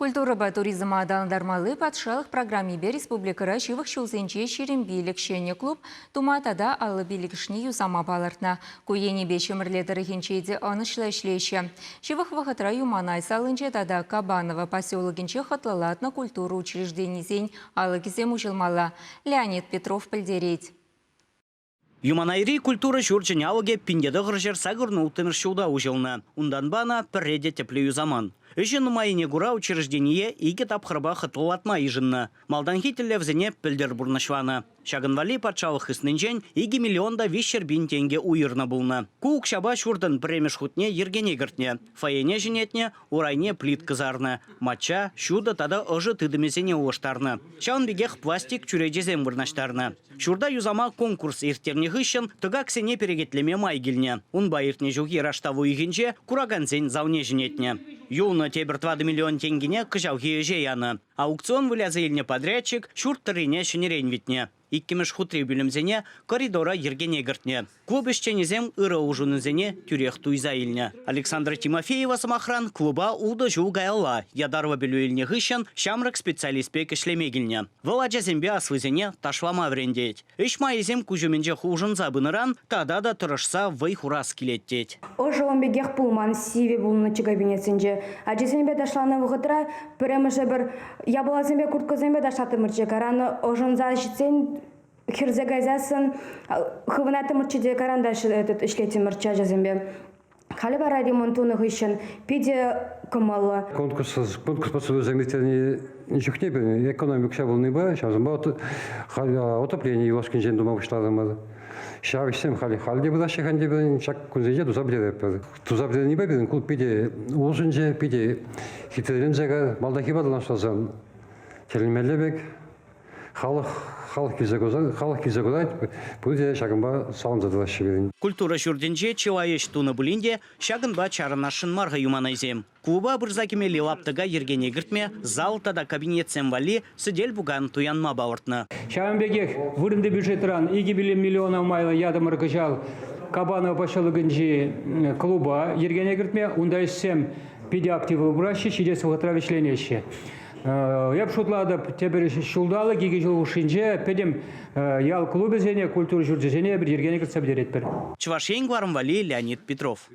Культурӑпа туризма аталантармалли патшалӑх программипе республикӑра ҫывӑх ҫулсенче 25 ҫӗнӗ клуб тума тата 55-шне юсама палӑртнӑ. Ку енӗпе Ҫӗмӗрле тӑрӑхӗнче те ӑнӑҫлӑ ӗҫлеҫҫӗ. Ҫывӑх вӑхӑтра Юманай салинче тата Кабаново поселокӗнче хӑтлӑлатнӑ культура учрежденисен алӑкӗсем уҫӑлмалла, Леонид Петров пӗлтерет. Юманайри культура ҫурчӗн алӑкӗ 1986 ҫулта уҫӑлнӑ. Унтанпа ӑна пӗрре те тӗплӗ юсаман. Ӗҫӗ нумаййине кура учреждение икӗ тапхӑрпа хӑтлӑлатма йышӑннӑ. Малтанхи тӗллевсене пӗлтӗр пурнӑҫланӑ. Ҫакӑн валли патшалӑх хыснинчен 2 миллион та 300 пин тенкӗ уйӑрнӑ пулнӑ. Ку укҫапа ҫуртӑн пӗрремӗш хутне йӗркене кӗртнӗ, фойене ҫӗнетнӗ, урайне плитка сарнӑ, мачча, ҫутӑ тата ӑшӑ тытӑмӗсене улӑштарнӑ. Ҫавӑн пекех пластик чӳречесем вырнаҫтарнӑ. Ҫурта юсама конкурс ирттернӗ хыҫҫӑн тӑкаксене перекетлеме май килнӗ. Унпа иртнӗ ҫулхи раштав уйӑхӗнче куракансен залне ҫӗнетнӗ. Юлнӑ тепӗр 4 миллион тенкине кӑҫалхи ӗҫе янӑ. Аукцион выляса илнӗ подрядчик ҫурт тӑррине ҫӗнӗрен витнӗ. Иккӗмӗш хутри пӳлӗмсене коридора йӗркене кӗртнӗ. Клуб ӗҫченӗсем ырӑ улшӑнусене тӳрех туйса илнӗ. Александра Тимофеева, сӑмахран, клуба ултӑ ҫул каялла ятарлӑ пӗлӳ илнӗ хыҫҫӑн ҫамрӑк специалист пек ӗҫлеме килнӗ. Вӑл ачасемпе аслисене ташлама вӗрентет. Ӗҫ майӗсем куҫ умӗнчех улшӑнса пынӑран тата та тӑрӑшса вӑй хурас килет тет. Ӑшӑ ун пекех пулман, сивӗ пулнӑччӗ кабинетсенче. Ачасемпе ташланӑ вӑхӑтра пӗрремӗшӗ пӗр япаласемпе курткӑсемпе ташлаттӑмӑрччӗ. Каран ӑшӑнса ҫитсен хӗрсе кайсассӑн хывӑнаттӑмӑрччӗ те карандаш ӗҫлеттӗмӗрччӗ ачасемпе. Халӗ вара ремонт тунӑ хыҫҫӑн питӗ кӑмӑллӑ. Конкурс конкурс процедурисем ирттерни чухне пирӗн экономика укҫа пулнипе ҫавӑнпа отопление юлашкинчен тума пуҫларӑмӑр. Ҫав ӗҫсем халӗ халь те пыраҫҫӗ ӗнтӗ пирӗн ҫак кунсенче туса пӗтеретпӗр. Туса пӗтернипе пирӗн клуб питӗ улшӑнчӗ, питӗ хитреленчӗ кайрӗ. Малтанхипе танлаштарсан тӗлӗнмелле пек. Халӑх халӑх килсе курсан, халӑх килсе курать, пурте ҫакӑнпа савӑнса тӑраҫҫӗ пирӗн. Культура ҫуртӗнче чылай ӗҫ тунӑ пулин те ҫакӑнпа чарӑнасшӑн мар-ха Юманайсем. Клуба пырса кӗмелли лаптӑка йӗркене кӗртме зал тата кабинетсем валли сӗтел-пукан туянма палӑртнӑ. Ҫавӑн пекех вырӑнти бюджетран 2 миллиона майлӑ ятӑмӑр кӑҫал Кабаново поселокӗнчи клуба йӗркене кӗртме. Унта ӗҫсем питӗ активлӑ пыраҫҫӗ, ҫитес вӑхӑтра вӗҫленеҫҫӗ. Эп шутлатӑп, тепӗр ҫулталӑк, икӗ ҫул хушшинче пӗтӗм ял клубӗсене, культура ҫурчӗсене эпир йӗркене кӗртсе пӗтеретпӗр. Чӑваш Ен кӑларӑм валли Леонид Петров.